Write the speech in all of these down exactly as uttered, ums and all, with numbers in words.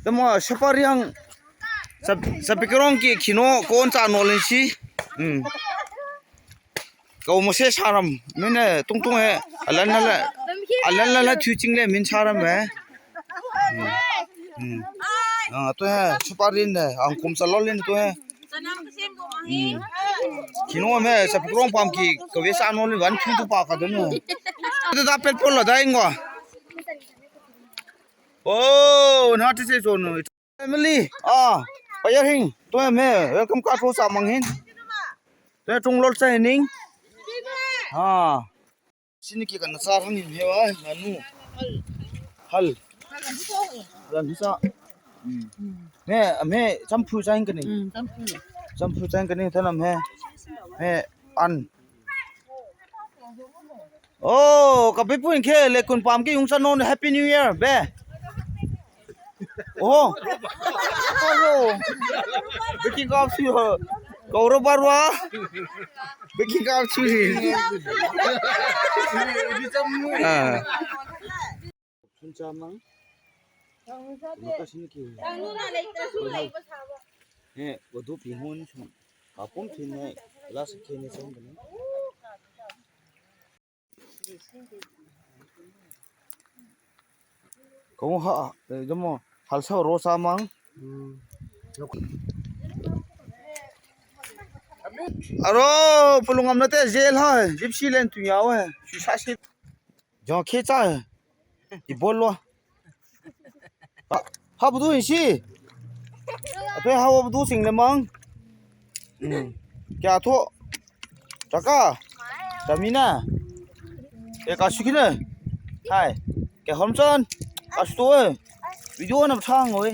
Tama shapariang sap-, sapikrong ki kino kon cha nolin si. Hmm. Kau mose saram. Mine tungtung he. Alan la la. Alan la la tuching le min saram he. Hmm. Hmm. Ah, to he. Shaparin he. Ang kum salolin to he. Hmm. Kino me sapikrong pam ki kawe sa nolin wan tu tu pa ka dun. Itu da pet pol la da ingwa. Oh, na ti se so no. Family, ah, payar hing, to em he, welcome ka to sa mang hin. To em tung lol sa hining. Ah. Sini ki kan sa hang hin he wa, nganu. Hal. Hal sa. Hmm. Me, me, champhu sa hin kani. Hmm, champhu. Champhu sa hin kani, tanam he. Me, an. Oh, ka bipun ke le kun pam ke yung sa non Happy New Year be. Oh. Oh. Biki kap si ho. Kau ro barwa. Biki kap si. Ah. Chun cha mang. Maka sini ki. He, wadu pi hon chun. Kapum tin ne, las ke ne sang ne. Kau ha, eh, jamo hal sa ro sa mang. Aro, pulung am na te jail ha, Gypsy len tu yaw he. Sisa sit. Jong ke cha. I bol lo. Ha, ha budu in si. Atoi ha wa budu sing le mang. Hmm. Kya tho. Chaka. Chamina. Ke ka sukine. Hai. Ke homson. Ka stu e. Video na thang oi.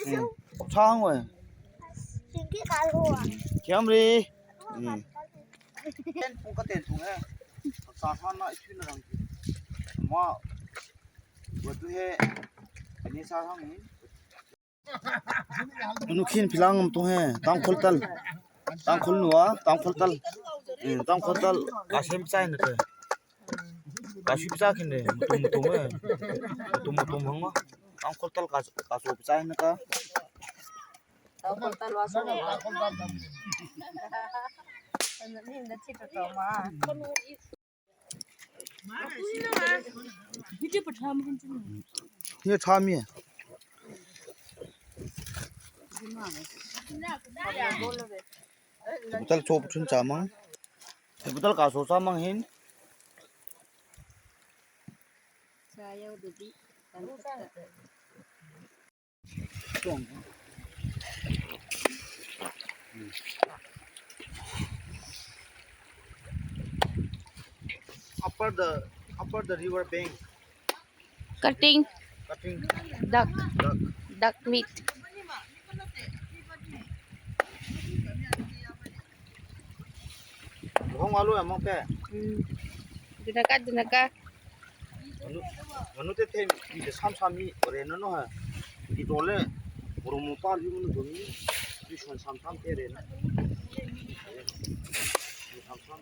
Hmm. Thang oi. Kiam ri. Hmm. Ten pung ka ten pung he. Sa sa na itu na rang. Ma. Wadu he. Ini sa rang ni. Anu khin pilang tu he. Tangkhul tal. Tangkhul nua, tangkhul tal. Hmm, tangkhul tal. Kasim sai na te. Kasim sai khin de. Mutum mutum he. Mutum mutum hang. Tangkhul tal kas, kasu sai na ka. Ye cha mi. Butal chop chun cha mang. Butal kasu cha mang hin. Upper the, upper the river bank. Cutting. Cutting. Duck. Duck. Duck meat. Hong alu ya mong pe. Hmm. Dunaka, dunaka. Anu, anu te te mi de sam sam mi ore no no ha. Di dole. Oro mo pa li mo no do mi. Di sam sam sam te re na. Sam sam.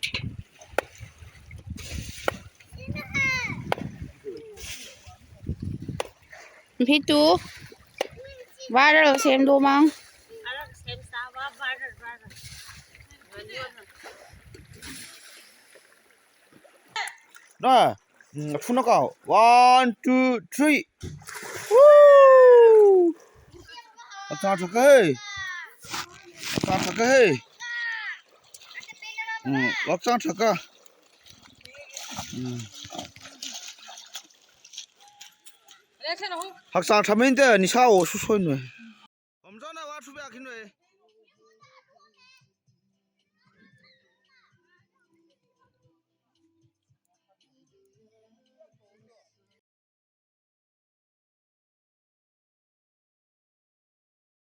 Mpi tu. Viral sem do mang. Na, mm, phun na ka. One, two, three. Woo! Lak chang chak he. Lak chang chak he. Hmm, lak chang chak. Hmm. Hak chang chak min te ni sa o su soi nui.